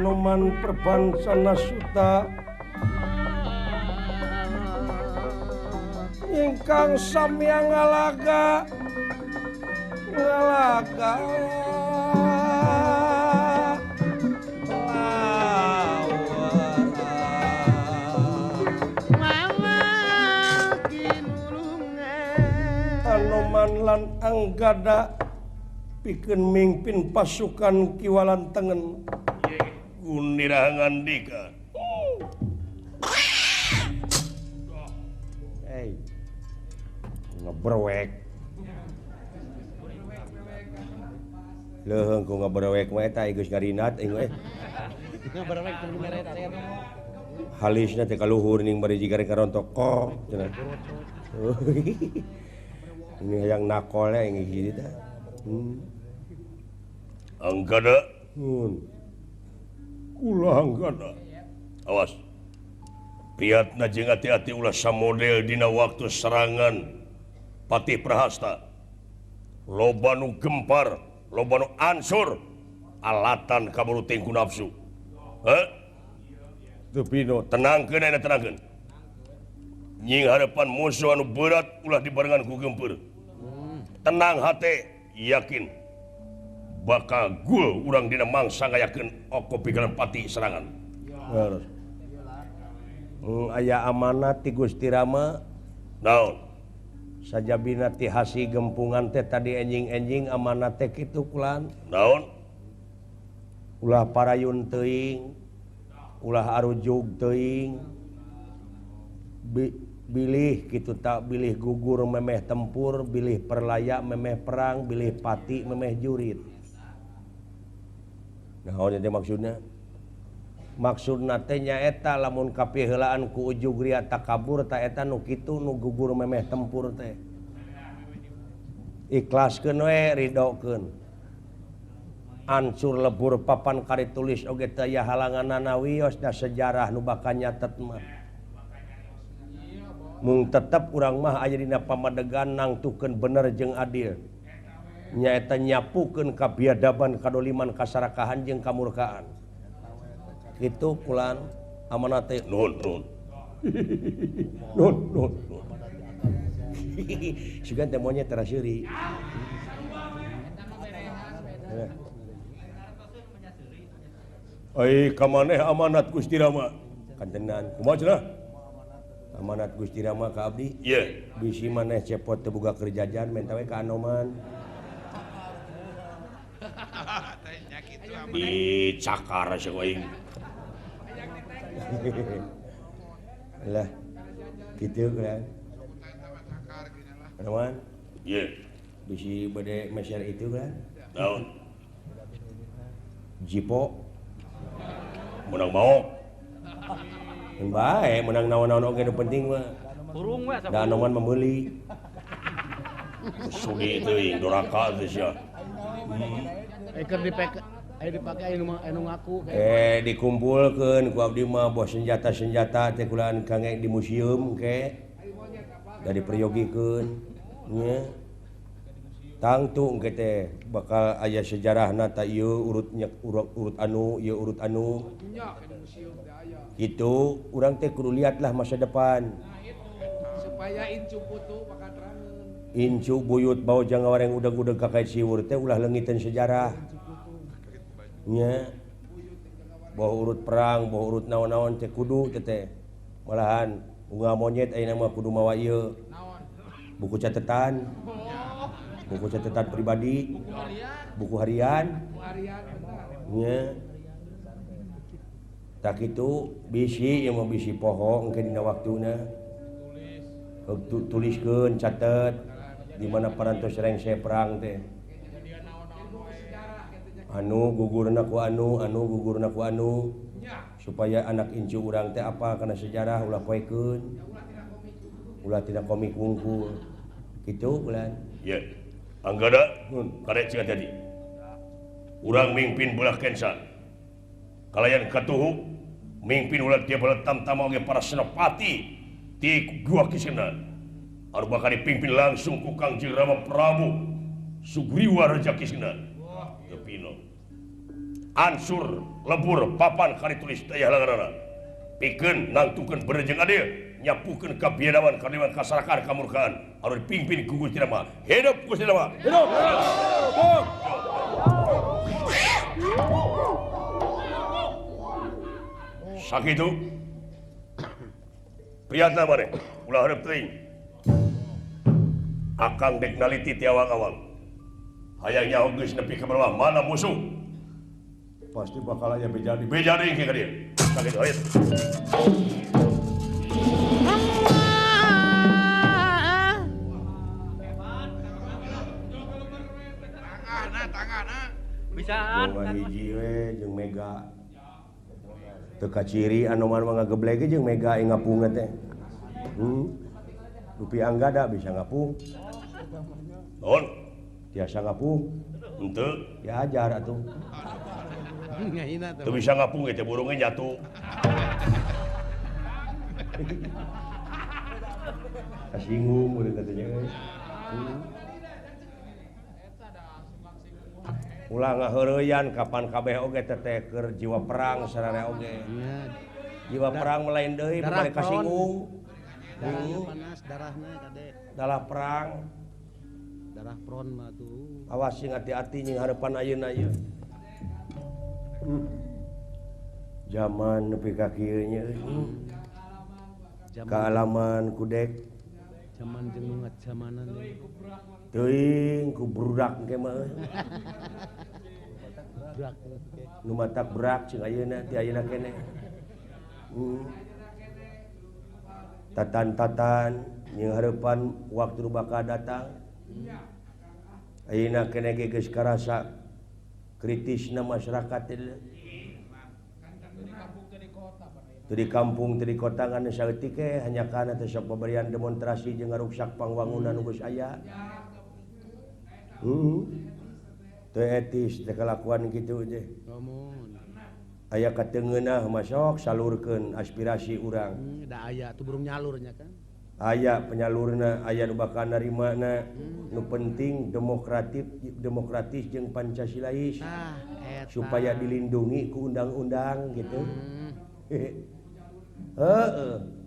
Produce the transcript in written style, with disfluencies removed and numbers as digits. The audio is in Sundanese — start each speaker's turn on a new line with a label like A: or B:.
A: Anoman Perbansana Suta ingkang samya ngalaga ngalaga Anoman lan Anggada pikeun mingpin pasukan kiwalan tengen Gunira ngandika. Hey, ngebrewek. Leuheung ku ngebrewek mah eta geus ngarinat aing we.
B: Ngebrewek teu merecet.
A: Halisna teh kaluhur ning bari jiga karontok kok cenah. Ini hayang nakol aing kieu teh.
C: Anggada.
A: Ulah Anggada.
C: Awas. Piatna jeung hati-hati ulah samodel dina waktu serangan Patih Prahasta. Loba nu gempar, loba nu ansur, alatan kaburu tingku nafsu. Heh?
A: Teu pino,
C: tenangkeun ayeuna tenangkeun. Nying harapan musuh anu berat ulah dibarengan ku gempur. Tenang hate, yakin bakal gul urang dina mangsa ngayakeun oko pigalan pati serangan.
A: Harus. Aya amanat ti Gusti Rama.
C: Naon?
A: Sajabina ti hasi gempungan teh tadi enjing-enjing amanat teh kitu kulan.
C: Naon?
A: Ulah parayun teuing, ulah arujug teuing. Bilih kitu tak bilih gugur memeh tempur, bilih perlaya memeh perang, bilih pati memeh jurit. Naon teh maksudna? Maksudna teh nyaeta lamun kapiheulaan ku ujug ria takabur ta eta nu kitu nu gugur memeh tempur teh. Ikhlaskeun we ridokeun. Ancur lebur papan kari tulis oge teu aya halanganana wios da sejarah nu bakal nyatet mah. Mung tetep urang mah aya dina pamadegan nangtukeun bener jeung adil. Nyaeta nyapukeun kabiadaban kadoliman kasarakahan jeung kamurkaan. Kitu kulan amanat teh
C: nuhun nuhun.
A: Nuhun nuhun. Sugan teh monyet tera seuri.
C: Ai ka maneh amanat Gusti Rama.
A: Kantenan.
C: Kumaha cenah?
A: Amanat Gusti Rama ka abdi.
C: Ieu.
A: Bisi maneh cepot teu boga keur jajan menta we ka Anoman.
C: Dicakar sia ku aing.
A: Lah kitu kan. Anoman.
C: Ieu.
A: Bisi bade meser itu kan.
C: Naon?
A: Jipo.
C: Menang maok.
A: Bae menang naon-naon oge nu penting mah.
B: Burung we
A: Da Anoman meuli.
C: Sudi teuing doraka teh sia.
B: Keur dipake aya dipake anu ngaku.
A: Dikumpulkeun ku abdi mah boh senjata-senjata teh kulaan kangge di museum ke. Da diperyogikeun nya. Tangtu engke teh bakal aya sejarahna ta ieu urutnya urut anu ieu urut anu. Gitu, urang teh kudu lihatlah masa depan.
D: Supaya incu putu bakal terangeun.
A: Incu buyut bau jangawareng udeg-udeg kakait siwur teh ulah leungiteun sejarah. Nya. Boh urut perang, boh urut naon-naon teh kudu teh teh. Malahan unggal monyet ayeuna mah kudu mawa ieu. Buku catatan. Buku catatan pribadi, buku harian. Nya. Tak itu bisi yang mau bisi poho engke dina waktuna. Tuliskeun catet di mana parantos rengse perang teh. Anu gugurna ku anu, anu gugurna ku anu. Supaya anak incu urang teh apa kana sejarah ulah poekeun. Ulah tina komik wungkul. Kitu bulan.
C: Ye. Anggada, karek cing tadi. Urang mingpin belah kensa. Kalayan katuhu mingpin ulah tiap belah tamtama oge para senopati ti Gua Kisena. Anu bakal dipimpin langsung ku Kangjeng Rama Prabu Sugriwa Raja Kisena. Tepino. Ansur lebur papan kali tulis teh halanganana. Pikeun nangtukeun bener jeung adil, nyapukeun kabiadaban kadiwan kasarakan kamurkaan anu dipimpin ku Gusti Rama. Hidup Gusti Rama. Hidup. Hidup. Sakitu priyatna maneh ulah hareup teuing. Akang dek naliti ti awang-awang. Hayang nyaho geus nepi ka bawah mana musuh. Pasti bakal aya beja deui ka dieu. Sakitu hayu.
D: Tangana
E: Bisaan.
A: Hiji we jeung Mega. Teu kaciri anu mah ngageblek jeung Mega ngapung teh. Rupi Anggada bisa ngapung.
C: Naon?
A: Tiasa ngapung.
C: Henteu.
A: Diajar atuh.
C: Teu bisa ngapung ge teh burungnya jatuh.
A: Kasinggung urang teh nya euy. Ulah ngaheureyan kapan kabeh oge teh keur jiwa perang sararea oge. Jiwa perang mah lain deui bari kasinggung.
B: Darahnya panas, darahna kade.
A: Darah perang.
B: Darah pron mah tuh.
A: Awas sing hati-hati jeung harapan ayeuna ieu. Zaman nepi ka kieu nya euy. Kaalaman kudek.
B: Zaman jeung nu ngajamanan.
A: Teuing ku brudak engke mah euy.
B: Brak.
A: Nu matak brak cing ayeuna ti ayeuna keneh. Tatan-tatan jeung hareupan waktu bakal datang. Ayeuna keneh ge geus karasa kritisna masyarakat teh. Teu di kampung teu di kota ngan saeutik ge hanya kana teh sok paberian demonstrasi jeung ngaruksak pangwangunan nu geus aya. Teu etis teh kalakuan kitu teh. Aya kateungeunah mah sok salurkeun aspirasi urang.
B: Da aya tuh burung nyalurnya kan.
A: Aya penyalurna, aya nu bakal narimana. Nu penting demokratis jeung Pancasilais. Supaya dilindungi ku undang-undang gitu. Heeh.